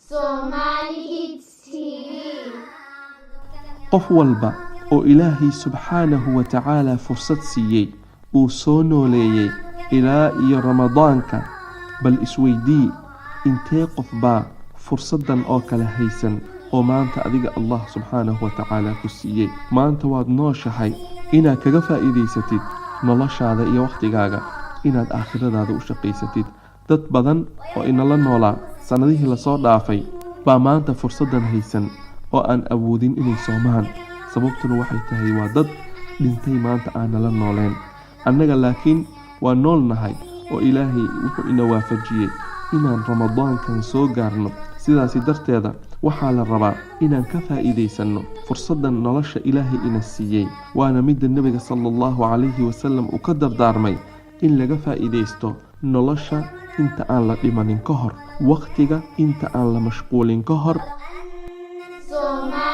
Somali Kids TV. Qof walba oo Ilaahay subxaanahu wa tacaala fursad siiyey, uu soo nooleeyey ilaa iyo Ramadaanka, bal isweydii, intee qof baa fursaddan oo kale haysan oo maanta adiga Allah subxaanahu wa tacaala ku siiyey? Maanta waad nooshahay, inaad kaga faa'iidaysatid noloshaada iyo wakhtigaaga, inaad aakhiradaada u shaqaysatid. Dad badan oo inala noolaa sannadihii lasoo dhaafay baa maanta fursaddan haysan oo aan awoodin inay soomaan. Sababtuna waxay tahay waa dad dhintay, maanta aanala nooleen. Annaga laakiin waa nool nahay oo Ilaahay wuxuu ina waafajiyey inaan Ramadaankan soo gaarno. Sidaasi darteeda waxaa la rabaa inaan ka faa'iidaysanno fursaddan nolosha Ilaahay ina siiyey, waana midda Nebiga sala Allahu calayhi wasalam uu ka dardaarmay in laga faa'iidaysto nolosha inta aan la dhimanin ka hor, wakhtiga inta aan la mashquulin ka hor. Somali